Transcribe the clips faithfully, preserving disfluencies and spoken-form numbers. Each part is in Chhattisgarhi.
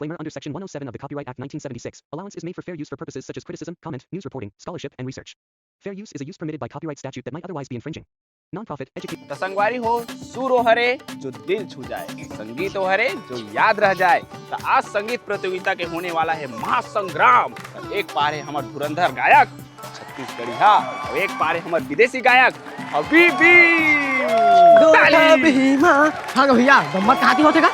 disclaimer under Section one oh seven of the Copyright Act nineteen seventy-six. Allowance is made for fair use for purposes such as criticism, comment, news reporting, scholarship, and research. Fair use is a use permitted by copyright statute that might otherwise be infringing. Non-profit, educational. त संगवारी हो, सुर ओ हरे जो दिल छू जाए, संगीत ओ हरे जो याद रह जाए। त आज संगीत प्रतियोगिता के होने वाला है महासंग्राम। त एक पार है हमर धुरंधर गायक छत्तीसगढ़िया, अउ एक पार है हमर विदेशी गायक हबीबी। दो ताली। हबीमा। हाँ भैया, गम्मत कहाँ की होथे का?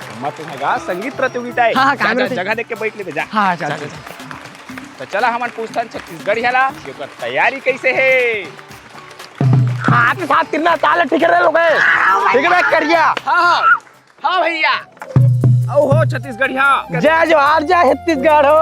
गम्मत तो है गा, संगीत प्रतियोगिता है। हाँ, हाँ, जा, जा, जगह देख के बैठ लेबे जा। हाँ, जा, जा, जा, जा। जा। त चला हमन पूछथन छत्तीसगढ़िया ला कि ओकर तैयारी कैसे है। हाथ साथ कितना ताल ठीक है रे लोग, ठीक है बे करिया। हाँ, हाँ, हाँ भैया। ओ हो छत्तीसगढ़िया। जय जोहार, जय छत्तीसगढ़ हो।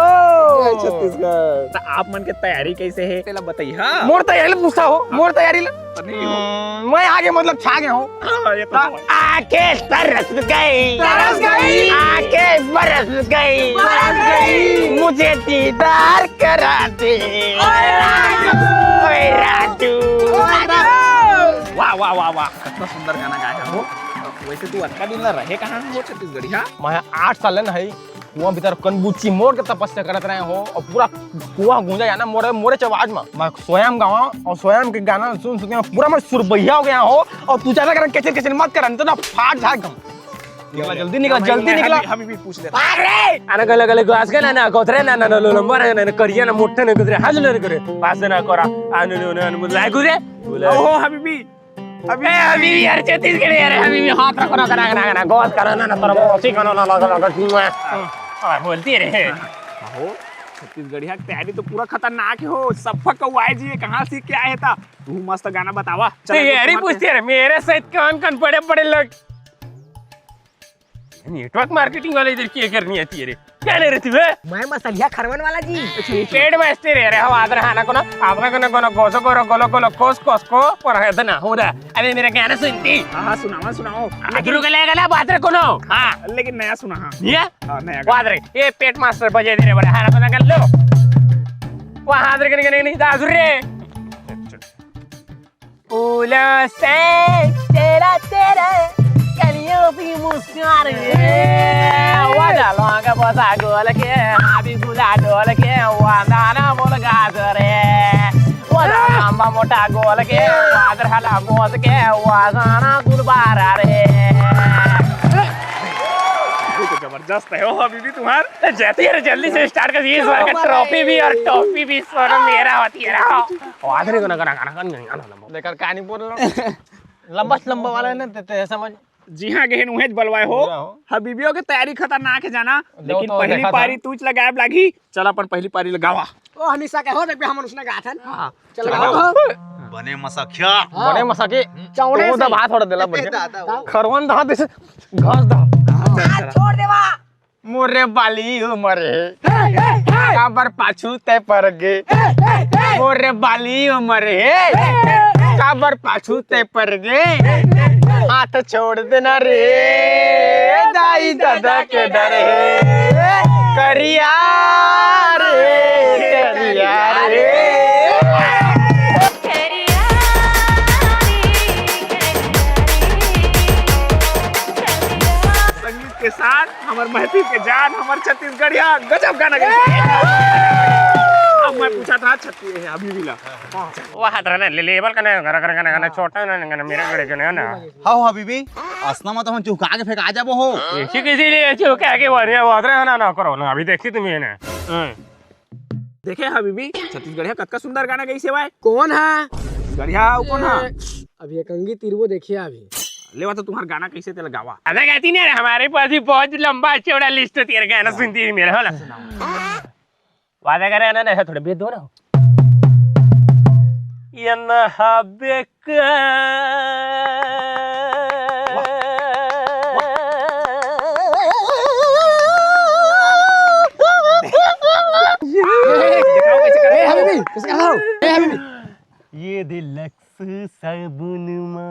जय छत्तीसगढ़। त आप मन के तैयारी कैसे है, तेला बताई, हाँ। मोर तैयारी ल पूछा हो, मोर तैयारी ल। त नहीं हो। हम्म, मैं आगे मतलब छा गया हूँ। हाँ, ये तो है। आके तरस गई। तरस गई। आके बरस गई। बरस गई। मुझे दीदार करा दे। ओए राजू। ओए राजू। ओए राजू। वाह, वाह, वाह, वाह, कितना सुंदर गाना गाया है वो। वैसे तू अतका दिन ला रहे कहाँ हो छत्तीसगढ़िया? मैं आठ साल ले न हई, कुआं भीतर कनबुच्ची मोड़ के तपस्या करत रहे हो, अउ पूरा कुआं गूंजा जाना मोरे, मोरे च आवाज में। मैं स्वयं गावा अउ स्वयं के गाना सुन सुन के मैं पूरा मैं सुरबैया हो गया हो, अउ तू ज्यादा कर केचर केचर मत कर, नहीं तो ना फाट जाए गम। निकला, जल्दी निकला, जल्दी निकला। हबीबी पूछ लेता। अरे! आना गले गले गास के ना, ना, कोथरे ना, ना, ना, लो लंबा रे, ना, ना, करिया ना, मोटे ना, कोथरे, हाथ ले करे, पास ना करा, आने ले, उन्हें, उन्हें, लाए गुरे, बोला। ओहो, हबीबी, अभी, ए, अभी भी यार छत्तीसगढ़ी, अरे, अभी भी हाथ रखो ना, करा, करा, करा, गौस करो ना, ना, करो, मौसी करो ना, ना, ना, ना, ना, हाँ, बोलती रे। हाँ, हो, छत्तीसगढ़िया के तैयारी तो पूरा खतरनाक है हो, सब फकवाए जी, कहाँ सीख के आए था? तू मस्त गाना बतावा। चल, तैयारी पूछते रे, मेरे साथ कौन कौन बड़े बड़े लोग? नेटवर्क मार्केटिंग वाले इधर क्या करनी आती है रे? क्या ले रहे थे बे? मैं मसलिया खरवन वाला जी। पेड मास्टर है रे, हम आदर हाना को ना, आदर को ना, को ना, गोसो को, गोलो, गोलो, कोस, कोस को, पर है ना, हो रहा। अरे मेरा गाना सुनती। हाँ, हाँ, सुनाओ, सुनाओ। आदरू के ले गला बात रे कोनो। हाँ। लेकिन नया सुना, हाँ। ये? हाँ, नया गाना। बात रे, ये पेट मास्टर बजे दे रे बड़े, हाना को ना कर लो। वो हाथ रे करने के नहीं, दादू रे। फूलों से चेहरा तेरा, कलियों पे मुस्कान रे। वाजा लौंग बोसा गोल के, हाबी गुला डोल के, वांदाना बोल गाजरे। वाजा लंबा मोटा गोल के, वादर हला मोद के, वाजाना गुलबारा रे। ये तो जबरदस्त है हो हबीबी तुम्हार। तो जाती है रे, जल्दी से स्टार्ट कर, इस बार का ट्रॉफी भी और टॉफी भी सोना मेरा होती है रे। वादरे को ना, ना, ना, ना, ना, ना, ना। लेकर कहानी बोल रहा हूँ। लंबा से लंबा वाला है ना, ते, ते समझ। जी हाँ, गहन उहें ज बलवाए हो। पूरा हो। हबीबियों के तैयारी खतरनाक है जाना, लेकिन तो पहली देखा था। पारी तूच लगाए लागही। चल अपन पहली पारी लगावा। ओ हमेशा के हो, देख बे, हमन उसने गाथन। हाँ। चल चल गावा। गावा। बने मसखिया। हाँ। बने मसखी। चौड़े तो से। दबा थोड़ा देला बढ़िया। दादा, वो। खरवन दहा दे से घास दहा। हाँ, चल, हाथ चल। छोड़ देवा। मोरे बाली उमर हे, हे, हे, हे। काबर पाछू ते पर गे। हे, हे, हे। मोरे बाली उमर हे, हे, हे, हे। काबर पाछू ते पर गे। हे, हे, हे। हाथ छोड़ देना रे, दाई ददा के डर हे। करिया रे, करिया रे। संगीत के साथ हमर महफिल के जान, हमर छत्तीसगढ़िया गजब गाना गाइस। अब मैं पूछा था छत्ती है अभी भी ला। वाह, रहना ले, लेवल का ना, गाना, गाना, गाना, गाना, छोटा ना, गाना, मेरा गड़े के ना, ना। हाँ, हबीबी, असना में तो हम चुका के फेंका जाबो हो। ऐसी किसी लिए चुका के बढ़िया बात रे, ना, ना करो ना, अभी देखी तुम्हें ना। हाँ। देखे हबीबी, छत्तीसगढ़िया कतका सुंदर गाना गाइस हे भाई। कौन है? छत्तीसगढ़िया, वो कौन है? ए, अभी एक अंगी तीरबो देखिए अभी। लेवा तो तुम्हार गाना कैसे तेला गावा। अबे कहती नहीं रे, हमारे पास भी बहुत लंबा चौड़ा लिस्ट होती है गाना सुनती है मेरा, होला। वादा करे ना, ना, थोड़ा बेद दो ना। ये ना हबे का। दिखाओ कैसे करते हो। ए हबीबी, कैसे करते हो? ए हबीबी। ये दे लक्स साबुन मा।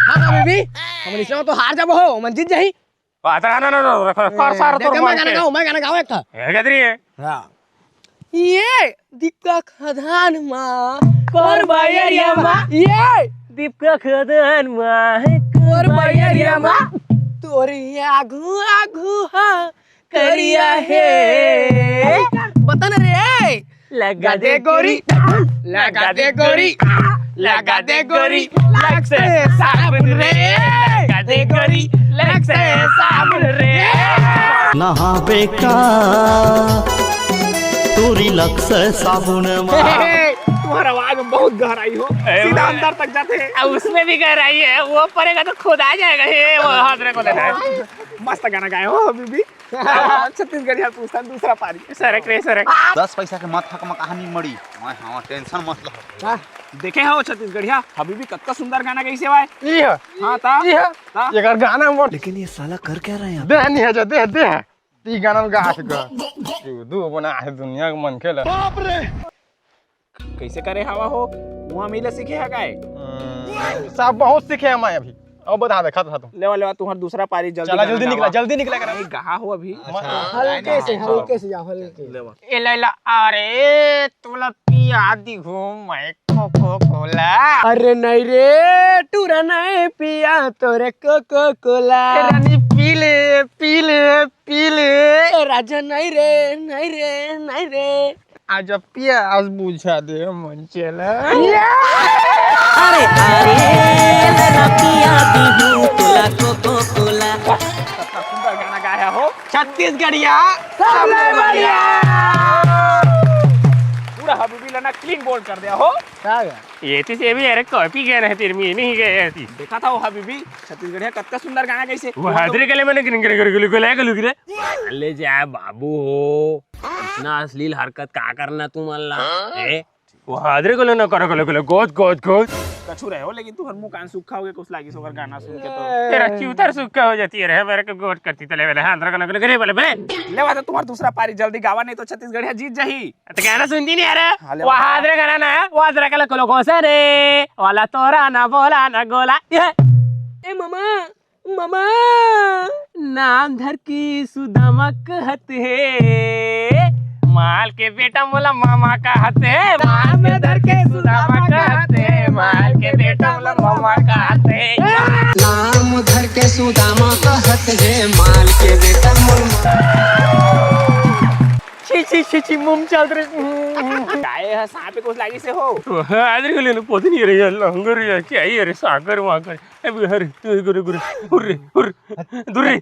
हाँ हबीबी, हम इसमें तो हार जाबो हो, मन जीत जाही। आ, ना, ना, ना, ना, कर सार देख, तोर मैं मन गाना के। गाऊं, मैं गाना गाऊं एक ठा। ए, गदरी है। हाँ। ये दीपका खदान मा, कोरबा एरिया मा। ये दीपका खदान मा, कोरबा एरिया मा। तोरे आगू, आगू हा, करिया हे। बता ना रे। लगा दे गोरी, लगा दे गोरी, लगा दे गोरी, लक्स साबुन रे। लगा दे गोरी, लक्स साबुन रे। नहाबे का टूरी लक्स साबुन मा। हे, हे, तुम्हारा आवाज में बहुत गहराई हो, ए, सीधा वो अंदर तक जाते हैं। अब उसमें भी गहराई है, वो पड़ेगा तो खुदा जाएगा। हे, वो हाथ रखो दादा। मस्त गाना गाए हो हबीबी। छत्तीसगढ़िया पूछता दूसरा पारी। सरक रे, सरक। दस पैसा के मत हक म कहानी मड़ी। ओए हाँ, टेंशन मत लो। हाँ। देखे हो छत्तीसगढ़िया, हबीबी कतका सुंदर गाना गाइसे वाय। ई ह। हाँ, ता? ई ह। ता? एकर गाना मोट। लेकिन ये साला कर क्या रहा है यहाँ पे? दे नहीं है जो, दे, दे। ती गाना में गा सक। तू दू बना है दुनिया के मनखे ला। बाप रे। कैसे करे हवा हो? वहाँ मिले सीखे है काय? हम्म, सब बहुत सीखे हैं मैं अभी। अब बता दे, खत खत्म। लेवा, लेवा, तुम्हार दूसरा पारी, जल्दी चला, गाना जल्दी निकला, गावा। जल्दी निकला करा। नहीं, कहाँ हो अभी? अच्छा, हल्के से, हल्के से जाओ, हल्के। लेवा। ए लैला, अरे, तोला पिया दिहूं मैं कोको कोला। अरे नहीं रे, टूरा नहीं पिया तोरे कोको कोला। ए रानी, पी ले, पी ले, पी ले। ए राजा, नहीं रे, नहीं रे, नहीं रे। आज पियास बुझा दे मन चला। अरे, अरे, लगा पिया दिहूं तोला कोको कोला। कितना सुंदर गाना गाया हो छत्तीसगढ़िया। सबले बढ़िया। पूरा हबीबी ला ना क्लीन बोल्ड कर दिया हो। का गा? ये तो से भी अरे कॉपी गए रहे तेरे में नहीं गए थी। देखा था वो हबीबी छत्तीसगढ़िया कतका सुंदर गाना कैसे वो हाथ रे गले में गिर गिर गिर गिर गिर गिर गिर। ले जा बाबू हो। इतना अश्लील हरकत का करना तुमन ला? ए? वो हादरे को लेना करो, करो, करो, गोद, गोद, गोद। कछु रहे हो, लेकिन तुहर मुंह कान सूखा हो गया, कुछ लागिस ओकर गाना सुन के तो। तेरा चूतर सूखा हो जाती है रे, मेरे को गोद करती तले वाले हाथ रखना, रखना, रखना, बोले, बोले। ले, बात तुम्हार दूसरा पारी, जल्दी गावा, नहीं तो छत्तीसगढ़िया जीत जाही। तो गाना सुनती नहीं यार। हाँ, ले वो बता। हादरे गाना ना है, वो हादरे का लो, लो, कौन सा रे? वाला तोरा ना बोला ना गोला। ये। ए मामा, मामा। नाम धर के सुदामा कहत हे, माल के बेटा मोला मामा कहत हे। नाम धर के सुदामा कहत हे, माल के बेटा मोला मामा कहत हे। नाम धर के सुदामा कहत हे, माल के बेटा मोला। छी, छी, छी, छी, मुंह चल रे। काय ह सांप कुछ लागिस हो? हादरे को लेना पोती नहीं रही है, लंगर या क्या ही है रे, सागर वागर। ए, हरे, हरे, हरे, हरे, हरे, हरे, दूर रे।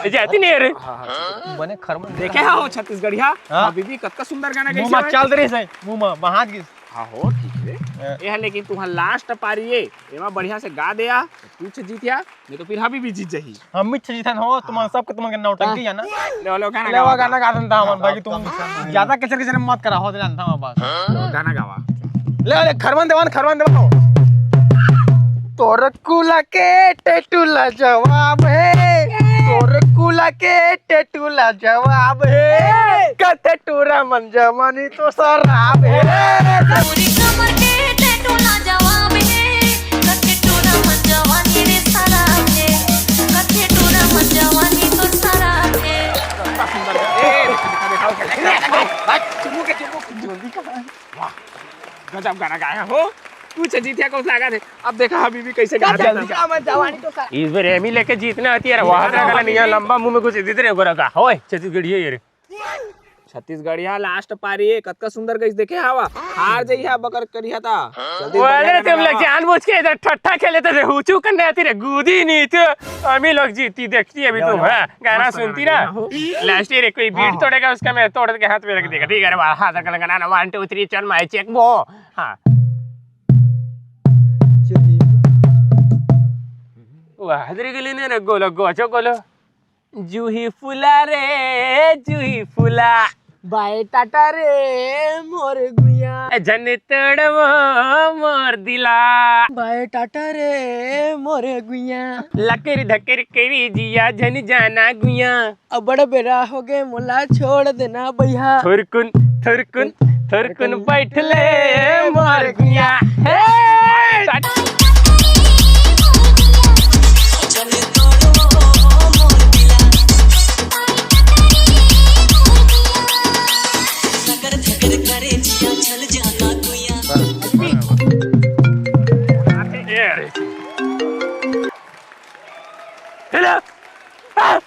ए, जाती नहीं है रे। हाँ, हाँ, ठीक है। बने खरमन देखे हो छत्तीसगढ़िया? हाँ। हबीबी कतका सुंदर गाना मुंह गाइसे मा भाई। चल रही सही, मुंह मा, महाज की। हाँ हो, ठीक है। हाँ। ये है, लेकिन तुम्हारा लास्ट पारी है, एमा बढ़िया से गा दे आ, तू छे जीत या, नहीं तो फिर हबीबी जीत जाही। हम मिठ जीतन हो, तुम हाँ। सबके तुमन के नौटंकी है ना। ले, ले, गाना ले, गावा, गाना गा देन था हमन, हाँ, बाकी तुम तुम ज्यादा किचर किचर मत करा, हो जानता हूँ बस। गाना गावा। ले, ले, खरमन देवन, खरमन देवन। तोर कुला के टेटू ला जवाब हे, तोर कुला के टेटू ला जवाब हे, कथे टूरा मन जवानी तो शराब हे। पूरी कमर के टेटू ला जवाब हे, कथे टूरा मन जवानी रे शराब हे, कथे टूरा मन जवानी तो शराब हे। ए, देखा, देखा, देखा, देखा, देखा, चुम्बू के, चुम्बू के, जल्दी कहाँ है? वाह, गजब गाना गाया हो। तू छे जीतिया कौन सा गाना है? अब देखा हबीबी कैसे गा देता है। इस बार एमी लेके जीतना होती है, वहां से अगला नहीं है, लंबा मुंह में घुस जीत रहे गोरा का। ओए, छत्तीसगढ़िया ये रे। छत्तीसगढ़िया लास्ट पारी है, कतका सुंदर गइस देखे हवा। हार जइहा बकर करिहा ता। जल्दी वो बढ़िया अरे गाना तुम लोग गावा। जानबूझ के इधर ठट्ठा खेले थे, हुचू करने आती रे, गूदी नहीं तो अमी लोग जीती देखती अभी तुम, हाँ, गाना सुनती ना। लास्ट ईयर कोई बीट हाँ, हाँ। तोड़ेगा, उसका मैं तोड़ के हाथ में रख देगा। ठीक है, अरे वाह, हाथ रखना गाना, वन, टू, थ्री, चल माय चेक वो। हाँ। वाह, हदरी के लिए नहीं रे, गोलो, गोचो गोलो। जूही फुला रे, जूही फुला। बाय टाटा रे, मोर गुइया। ए, झन तोड़वो मोर दिला। बाय टाटा रे, मोर गुइया। लकरी धकरी करी जिया, झन जाना गुइया। अबड़ बेरा होगे मोला छोड़ देना बइहा। थुरकुन, थुरकुन, थुरकुन बैठ ले मोर गुइया। हे! ये रे। हेलो। आ!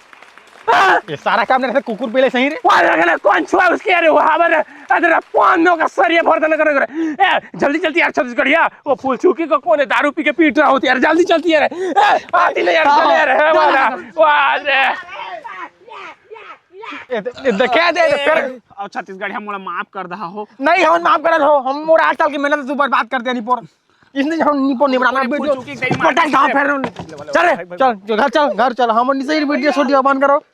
आ! ये सारा काम नहीं, कुकुर पहले सही रे। वाह, लगे ना, कौन छुआ उसके? अरे, वो हमारे, अरे, पान नौ का सरिया भर देना करे। ए, जल्दी, जल्दी यार, छत्तीसगढ़िया, वो फूलचुकी को कौन है, दारू पी के पीट रहा होती यार, जल्दी चलती है रे। ए, आती नहीं यार, चले यार, है वाला, वाह रे। ए, दे-, ए, दे-, क्या दे, दे, कर। अब छत्तीसगढ़िया मोला माफ कर दहा हो। नहीं, हम माफ करल हो, हम मोर आठ साल की मेहनत तू बर्बाद कर दिया निपोर। इसने हम निपोर निबड़ा ना, अरे, वीडियो फूलचुकी गई मार। पटक दांव फेर। चल रे, चल, जो घर चल, घर चल, हम निसे वीडियो छोटी बंद करो।